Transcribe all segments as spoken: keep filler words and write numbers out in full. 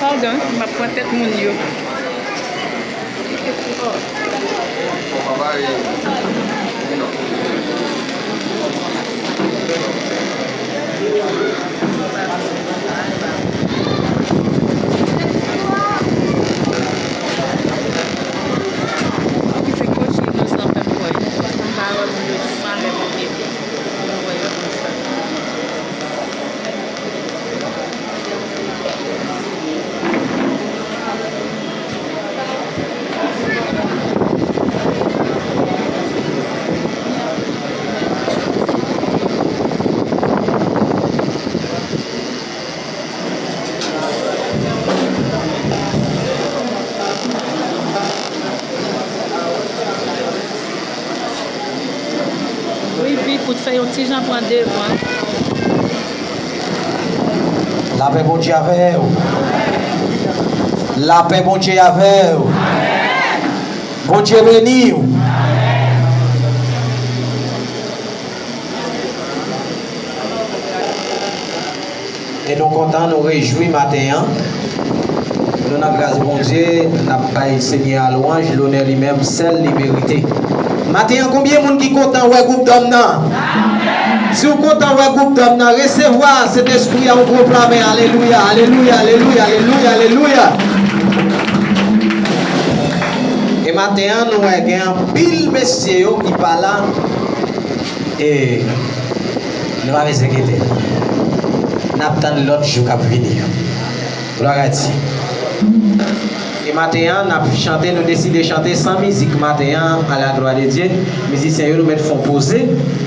Padon, m ap pran tèt moun yo. Ki fè kòch inosan fè m kwè. M pa wè moun yo san lè mwen te di. Mwen wè yo konsa. Wi, Pi, pou t fè yon ti jan pran devan. Lapè Bondye avè w. Lapè Bondye avè w. Bondye beni w. E nou kontan, nou rejwi maten an. Nou nan gras Bondye, n ap bay Senyè a lwanj, lonè li menm sèl li merite. Maten an, konbyen moun ki kontan wè gwoup dòm nan? Si w kontan wè gwoup dòm nan, resevwa Sentespri a, yon gwo pla men. Alelouya, alelouya, alelouya, alelouya, alelouya. E maten an, nou wè gen anpil mesye yo ki pa la. E nou pa bezwen enkyete. N ap tann lòt jou k ap vini yo. Glwa a Dye. E maten an, n ap chante, nou deside chante san mizik maten an, à la gloire de Dieu. Mizisyen yo, nou mèt fè yon poze.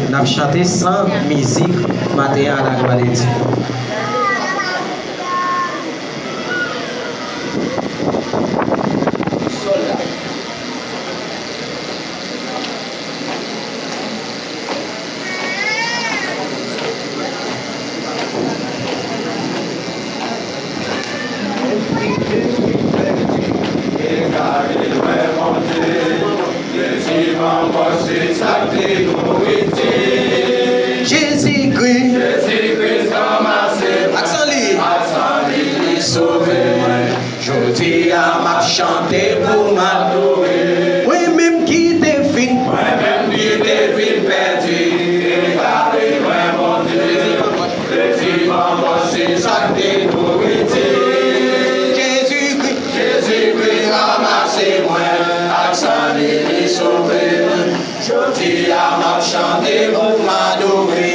N ap chante san mizik maten an, à la gloire de Dieu. Jezikri. Jezikri ranmase mwen. Ak san li. Ak san li, li sove mwen. Jodi a m ap chante pou m adore. Mwen menm ki te fin. Mwen menm ki te fin pèdi. Egare mwen, Bondye. Plezi m ankò se sa k te nouriti. Jezikri. Jezikri ranmase mwen. Ak san li, li sove mwen. Jodi a m ap chante pou m adore.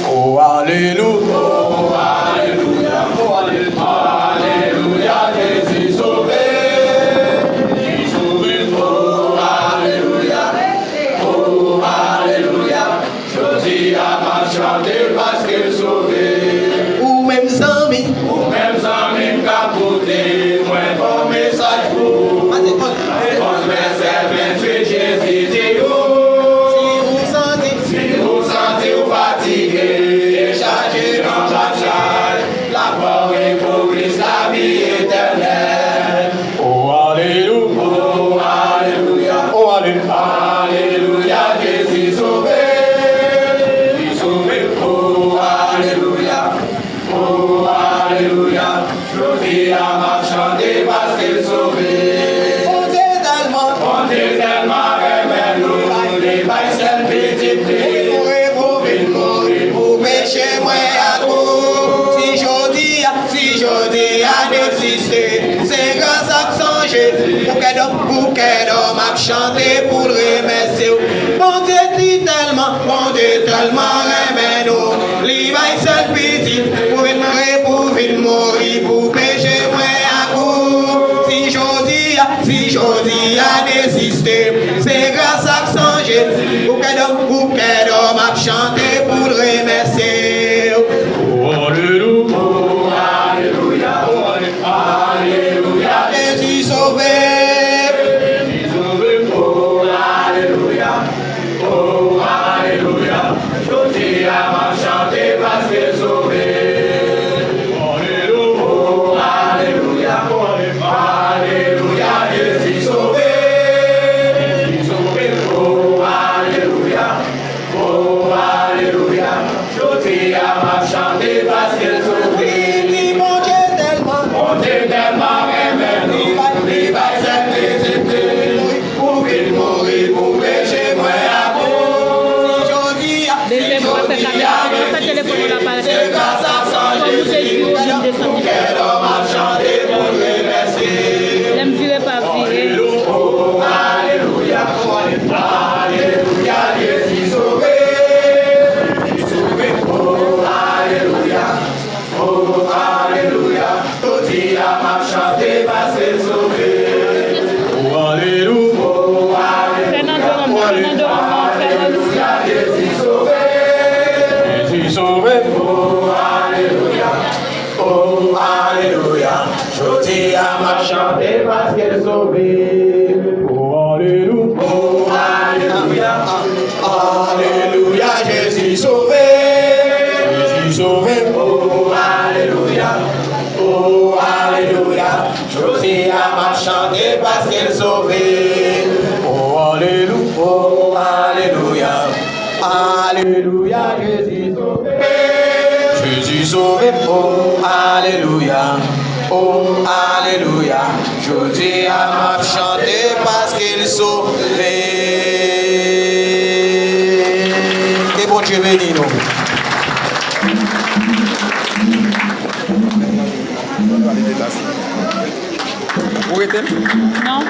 O alelouya. O alelouya. O alelouya, Jezi sove. Li sove. O alelouya. O alelouya. Jodi a m ap chante paske l sove. Ou menm zanmi. Ou menm zanmi m k ap koute, mwen gon mesaj pou ou. Repons vèsè venntuit, Jezi di ou. Si ou santi. Si ou santi w fatige e chaje anba chay, l ap ba w repons, lavi etènèl. O alelu-, o alelouya. O ale-, alelouya, Jezi sove. Li sove. O alelouya. O alelouya. Jodi a m ap chante paske l sove. Bondye tèlman, Bondye tèlman renmen nou, li bay sèl pitit li pou vin mouri pou peche mwen ak ou. Si jodi a, si jodi a n egziste, se gras ak san Jezi. Pou kè dòm, pou kè dòm ap chante pou l remèsye w. Bondye di tèlman, Bondye tèlman renmen nou, li bay sèl pitit pou vin re-, pou vin mouri pou peche mwen ak ou. Si jodi a, si jodi a n egziste, se gras ak san Jezi. Pou kè dòm, pou kè dòm ap chante pou l remèsye w. O alelu-, o alelouya, o ale-, alelouya, Jezi sove. Jezi sove. O alelouya, o alelouya. Jodi a m ap chante paske l sove. O alelouya, o alelouya, Jezi sove. Jezi sove. O alelouya, o alelouya. Jodi a m ap chante paske l sove. Li di Bondye tèlman. Bondye Oh, alelouya. Oh, alelouya. Jodi a m ap chante paske l sove. Oh, alelouya. Oh, alelouya. Alelouya, Jezi sove. Jezi sove. Oh, alelouya. Oh, alelouya. Jodi a m ap chante paske l sove. Oh, alelu-, oh, alelouya. Alelouya, Jezi sove. Jezi sove, oh, alelouya. Oh, alelouya. Jodi a m ap chante paske l sove. Ke Bondye beni nou. Ou rete l? Non.